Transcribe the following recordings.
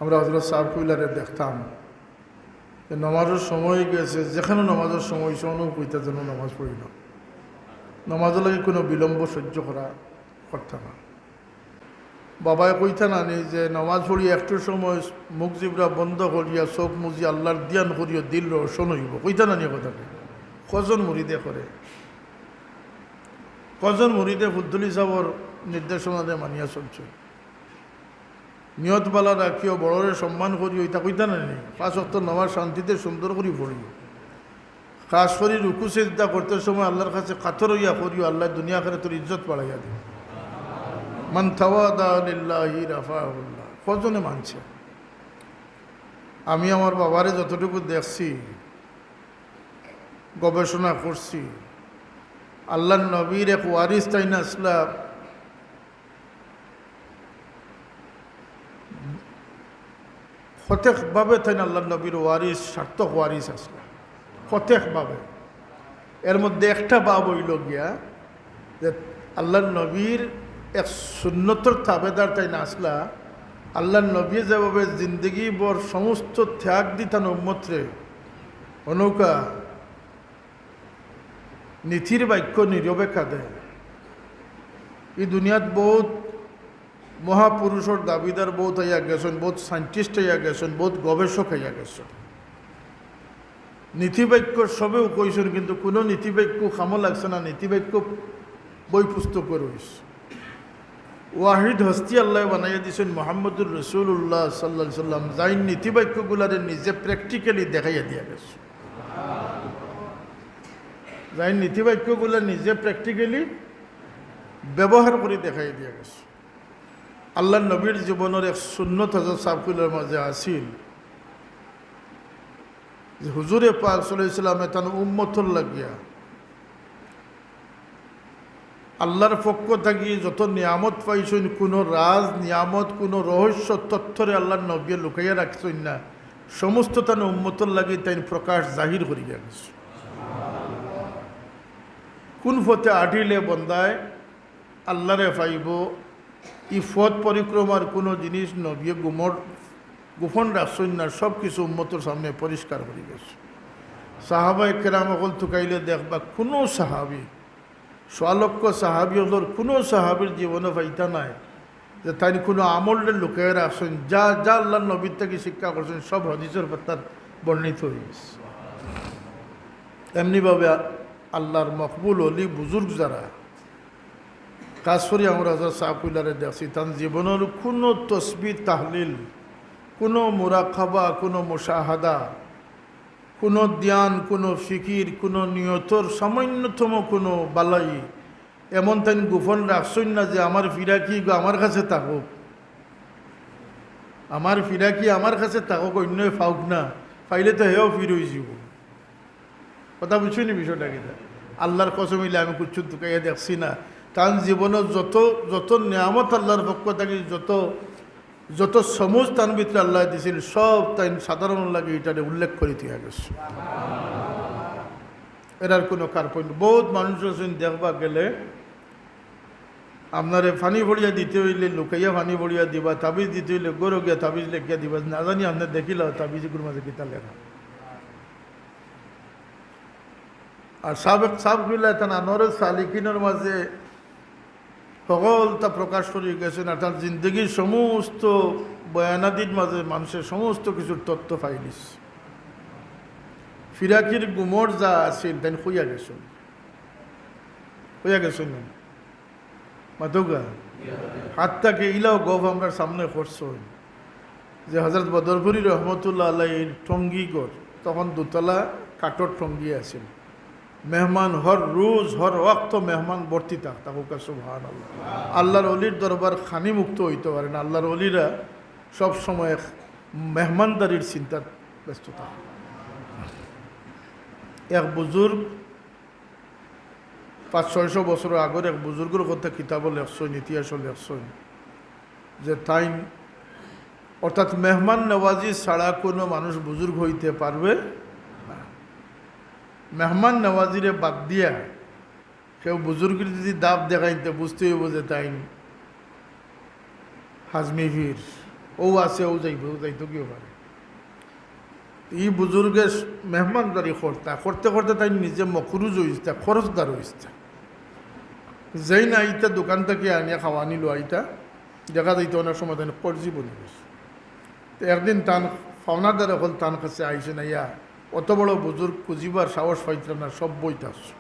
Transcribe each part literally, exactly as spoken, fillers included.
আমরা হজরত সাব কিবলারে দেখতাম যে নমাজর সময় গেছে, যেখানো নমাজর সময় অইছে, অনো কইতা যেন নমাজ পড়ি না, নমাজর লাগি কুনু বিলম্ব সহ্য করা করতা না। বাবায় কইতা নানি যে নমাজ পড়িয়া একটু সময় মুখ জিবরা বন্ধ করিয়া চোখ মুজি আল্লার ধিয়ান করিও, দিল রোশন অইবো, কইতা নানি কথাটা? কয়জন মুরিদে করে? কয়জন মুরিদে ফুলতলি সাবর নির্দেশনারে মানিয়া চলছে? নিয়ত বালা রাখিও, বড়রে সম্মান করিও, ইতা কইতা নানি? পাঁচ ওয়াক্ত নমাজ শান্তিতে সুন্দর করি পড়িও। খাস করি রুকু সেজদা করতে সময় আল্লার কাছে কাতর অইয়া করিও, আল্লায় দুনিয়া আখেরাতর ইজ্জত বাড়াইয়া দিও। মান তাওয়াদা লিল্লাহি রাফাহুল্লাহ। কয়জনে মানছে? আমি আমার বাবারে যতটুকু দেখছি, গবেষণা করছি, আল্লার নবীর এক ওয়ারিস তাইন আছলা, প্রত্যেকভাবে তাইন আল্লার নবীর ওয়ারিস, সার্থক ওয়ারিস আছলা প্রত্যেকভাবে। এর মধ্যে একটা বাব অইলো গিয়া যে আল্লার নবীর এক সুন্নতর তাবেদার তাইন আছলা। আল্লার নবী যেভাবে জিন্দেগি ভর সমস্ত ত্যাগ দিতা উম্মতরে, অনৌকা নীতির বাক্য নীরবে কাঁদে। ই দুনিয়াত বউত মহাপুরুষর দাবিদার বউত আইয়া গেছইন, বউত scientist আইয়া গেছইন, বউত গবেষক আইয়া গেছইন। নীতিবাক্য সবেউ কইছইন, কিন্তু কুনু নীতিবাক্য কামো লাগছে না, নীতিবাক্য বই পুস্তকো রইছে। ওয়াহিদ হস্তি আল্লায় বানাইয়া দিছইন মুহাম্মদুর রাসূলুল্লাহ সাল্লাল্লাহু আলাইহি ওয়াসাল্লাম, যাইন নীতিবাক্যগুলারে নিজে practically দেখাইয়া দিয়া গেছইন। যাইন নীতিবাক্যগুলা নিজে practically ব্যবহার করি দেখাইয়া দিয়া গেছইন। আল্লার নবীর জীবনর এক সুন্নত হজরত সাব কিবলার মাঝে আছিল যে হুজুরে পাক সাল্লাল্লাহু আলাইহি ওয়াসাল্লামে তান উম্মতর লাগিয়া আল্লার পক্ষ থাকি যত নিয়ামত পাইছইন, কুনু রাজ নিয়ামত, কুনু রহস্য তথ্যরে আল্লার নবীয়ে লুকাইয়া রাখছইন না, সমস্ত তান উম্মতর লাগি তাইন প্রকাশ জাহির করিয়া গেছইন। কুন পথে আটিলে বন্দায় আল্লারে পাইবো, ই পথ পরিক্রমার কুনু জিনিস নবীয়ে গুমর, গোপন রাখছইন না, সব কিছু উম্মতর সামনে পরিষ্কার করি গেছইন। সাহাবায়ে কেরাম অকল তুকাইলে দেখবা, কুনু সাহাবী, সোয়া লক্ষ সাহাবী অকলর কুনু সাহাবীর জীবনো পাইতা নায় যে তাইন কুনু আমলরে লুকাইয়া রাখছইন, যা যা আল্লার নবীর থাকি শিক্ষা করছইন, সব হাদিসর পাতাত বর্ণিত অইগেছে। এমনিভাবে আল্লার মকবুল অলি বুজুর্গ যারা, খাস করি আমরা হজরত সাব কিবলারে দেখছি, তান জীবনর কুনু তসবিহ তাহলিল, কুনু মুরাকাবা, কুনু মুশাহাদা, কুনু ধ্যান, কুনু ফিকির, কুনু নিয়তর সামান্যতম কুনু বালাই এমন তাইন গোপন রাখছইন না যে আমার ফিরাকি গো আমার কাছে থাকউক, আমার ফিরাকি আমার কাছে থাকউক, অইন্যে পাউক না, পাইলে তো হেও ফির অইযিবো। কথা বুঝছইন নি বিষয়টা কিতা? আল্লার কসম অইলে আমি কুচ্ছু তুকাইয়া দেখছি না। তান জীবনো যত, যত নিয়ামত আল্লার পক্ষ থাকি, যত, যত সমুজ তান ভিতরে আল্লায় দিছিল, সব তাইন সাধারণর লাগি ইটারে উল্লেখ করি থইয়া গেছইন। এরার কুনু কার্পণ্য। বউত মানুষ আছইন দেখবা গেলে, আপনারে পানি পড়িয়া দিতে অইলে লুকাইয়া পানি পড়িয়া দিবা, তাবিজ দিতে অইলে ঘরো গিয়া তাবিজ লেখিয়া দিবা, না জানি আপনে দেখিলা তাবিজ ইগুর মাঝে কিতা লেখা। আর সাবেক সাব কিবলায় তান আনোয়ারুস সালিকিনর মাঝে হকলতা প্রকাশ করি গেছইন, আর তান জিন্দেগির সমস্ত বয়ানাদির মাঝে মানষে সমস্ত কিছুর তথ্য পাইলিছে। ফিরাকির গুমর যা আছিল, তাইন কইয়া গেছইন, কইয়া গেছইন। মাতউক্কা। হাত্তা কি ইলাও গফ আমরার সামনে করছইন যে হজরত বদরপুরি রহমতুল্লাহ আলাইহির টঙ্গি ঘর, তখন দুতলা কাঠর টঙ্গি আছিল। মেহমান হর রোজ, হর ওয়াক্ত মেহমান ভর্তি থাকতা। কউক্কা সুবহানাল্লাহ। আল্লার অলির দরবার খানি মুক্ত অইতো পারে না। আল্লার অলিরা সব সময় মেহমানদারির চিন্তাত ব্যস্ত থাকতা। এক বুজুর্গ পাঁচ ছয়শো বছর আগর এক বুজুর্গর কথা কিতাবো লেখছইন, ইতিহাসো লেখছইন যে তাইন, অর্থাৎ মেহমান নওয়াজি ছাড়া কুনু মানুষ বুজুর্গ অইতে পারবে না। মেহমান নওয়াজিরে বাদ দিয়া কেউ বুজুর্গির যদি দাব দেখাইন, তে বুঝতে অইবো যে তাইন হাজমি পীর, ও আছে, ও যাইব, ও যাইতো কিও পারে। ই বুজুর্গে মেহমানদারি করতা, করতে করতে তাইন নিজে মকরুজ অইছতা, খরচদার অইছতা। যেইন আইতা দোকান থাকি আনিয়া খাওয়ানি লইয়া আইতা, দেখা যাইতো অনেক সময় তাইন কর্জি বনি গেছে। তো একদিন তান পাওনাদার অকল তান কাছে আইছইন, আইয়া অত বড় বুজুর্গ খুঁজিবার সাহস পাইতরা না, সব বইত আছে।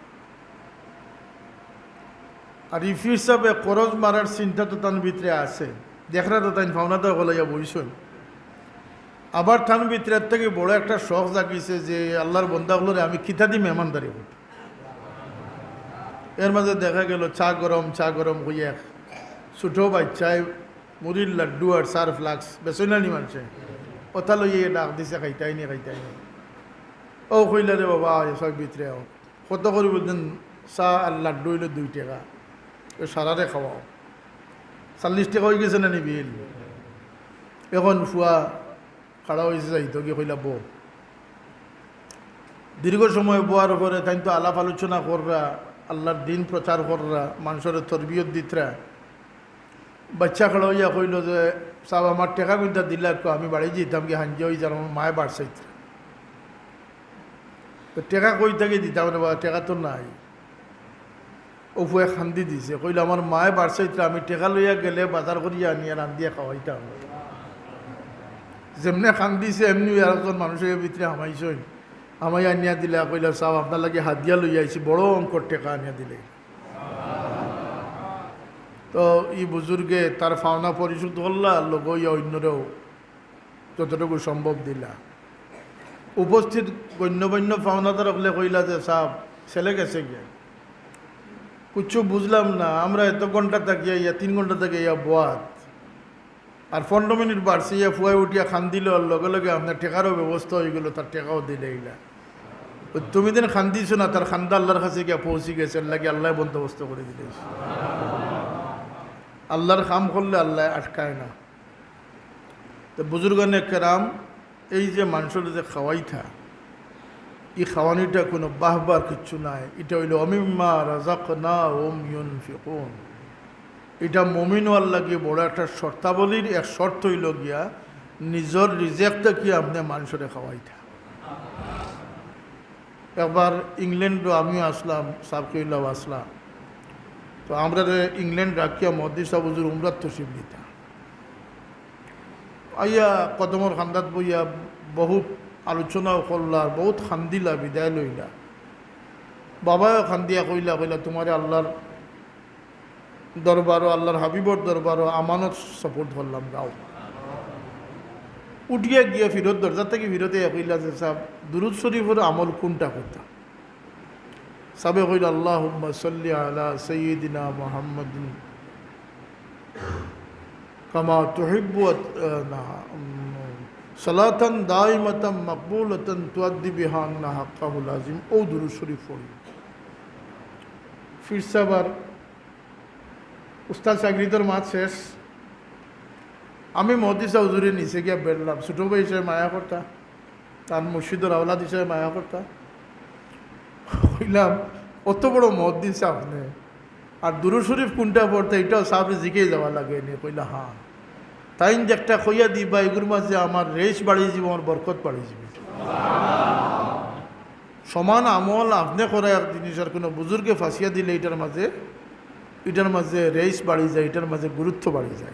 আর ই পীর সাবে খরচ মারার চিন্তা তো তান ভিতরে আছে, দেখরা তো তাইন পাওনাদার অকল আইয়া বইছইন। আবার তান ভিতরে থাকি বড় একটা শখ জাগিছে যে আল্লার বন্দা অকলরে আমি কিতা দি মেহমানদারি করতাম। এর মাঝে দেখা গেল চা গরম, চা গরম কইয়া এক ছোট বাচ্চায় মুড়ির লাড্ডু আর চার ফ্লাক্স বেচইন না নি মানষে, ওটা লইয়া ডাক দিছে, "খাইতায় নি, খাইতায় নি।" ও কইলা, "রে বাবা, এ সব ভিতরে আও।" কত করি বলছেন, "চা আর লাড্ডু অইলো দুই টেকা, ও সারারে খাওয়াও।" চল্লিশ টেকা অই গেছে না নি বিল? এখন ফুয়া খাড়া অইছে, যাইতো গিয়া কইলা, "বও।" দীর্ঘ সময় বওয়ার পরে তাইন তো আলাপ আলোচনা কররা, আল্লার দিন প্রচার কররা, মানষরে তরবিয়ত দিতরা। বাচ্চা খাড়া অইয়া কইলো যে, "সাব, আমার টেকা কুনটা দিলা একটু, আমি বাড়ি যাইতাম গি, হাঞ্জা অই যার, আমার মায়ে বাড়ি চাইতরা।" তো টেকা কই থাকি দিতাম রে বাবা, টেকা তো নাই। ও ফুয়ায় কান্দি দিছে, কইলো, "আমার মায়ে বাড়ি চাইতরা, আমি টেকা লইয়া গেলে বাজার করিয়া আনিয়া রান্দিয়া খাওয়াইতাম।" যেমনে কান্দিছে, এমনে আরকজন মানুষ অইয়া ভিতরে হামাইছইন, হামাইয়া আনিয়া দিলা, কইলা, "সাব, আপনার লাগি হাদিয়া লইয়া আইছি, বড় অঙ্কর টেকা আনিয়া দিলে।" তো ই বুজুর্গে তার পাওনা পরিশোধ করলা, লগে অইয়া অইন্যরেও যতটুকু সম্ভব দিলা। উপস্থিত গণ্যমান্য পাওনাদার অকলে কইলা যে, "সাব, ছেলে গেছে গিয়া, কিচ্ছু বুঝলাম না, আমরা এত ঘন্টা থাকি আইয়া, তিন ঘন্টা থাকি আইয়া বওয়াত, আর পনেরো মিনিট বাড়ছে, ইয়া ফুয়ায় উঠিয়া কান্দিলো, আর লগে লগে আপনার টেকারও ব্যবস্থা অই গেলো, তার টেকাও দিলাইলা। ও তুমি যেন কান্দিছো না, তার কান্দা আল্লার কাছে গিয়া পৌঁছি গেছে, এর লাগি আল্লায় বন্দোবস্ত করি দিলাইছে।" আল্লার কাম করলে আল্লায় আটকায় না। তো বুজুর্গানে কেরাম, এই যে মানষরে যে খাওয়াইতা, ই খাওয়ানিটা কুনু বাহবার কিচ্ছু নায়, ইটা অইলো "ওমিম্মা রাযাকনাহুম ইউনফিকুন।" ইটা মুমিন অওয়ার লাগি বড় একটা শর্তাবলীর এক শর্ত অইলো গিয়া নিজর রিজেক থাকি আপনে মানষরে খাওয়াইতা। একবার ইংল্যান্ডো আমিও আছলাম, সাব কিবলাও আছলা। তো আমরারে ইংল্যান্ড রাখিয়া মুহাদ্দিস সাব হুজুর উমরাত তশরিফ নিতা। আইয়া কদমর কান্দাত বইয়া বহুত আলোচনাও করলা, বহুত কান্দিলা, বিদায় লইলা। বাবায়ও কান্দিয়া কইলা, কইলা, "তুমারে আল্লার দরবারো, আল্লার হাবিবর দরবারো আমানত সুপুর্দ করলাম, যাও।" উঠিয়া গিয়া ফিরত, দরজা থাকি ফিরত আইয়া কইলা যে, "সাব, দুরুদ শরিফর আমল কুনটা করতা?" সাবে কইলা, "আল্লাহুম্মা সাল্লি আলা সাইয়্যিদিনা মুহাম্মাদিন কামা তুহিব্বু আত-, আহ, না, উম, সালাতান দাইমাতান মাকবুলাতান তুআদ্দি বিহা আন্না হাক্কাহুল আজিম।" অউ দুরুদ শরিফ পড়ি। পীর সাব আর উস্তাদ শাগরিদর মাত শেষ। আমি মুহাদ্দিস সাব হুজুররে নিচে গিয়া বেড়লাম, ছোট ভাই হিসাবে মায়া করতা, তান মুর্শিদর আওলাদ হিসাবে মায়া করতা। কইলাম, "অত বড় মুহাদ্দিস আপনে, আর দুরুদ শরিফ কুনটা পড়তা, ইটাও সাবরে জিকাই যাওয়া লাগে নি?" কইলা, "হ্যাঁ।" তাইন যে একটা কইয়া দিবা, ইগুর মাঝে আমার রেশ বাড়ি যিবো, আমার বরকত বাড়ি যিবো। সমান আমল আপনে করা এক জিনিস, আর কুনু বুজুর্গে ফাঁসিয়া দিলে ইটার মাঝে, ইটার মাঝে রেশ বাড়ি যায়, ইটার মাঝে গুরুত্ব বাড়ি যায়।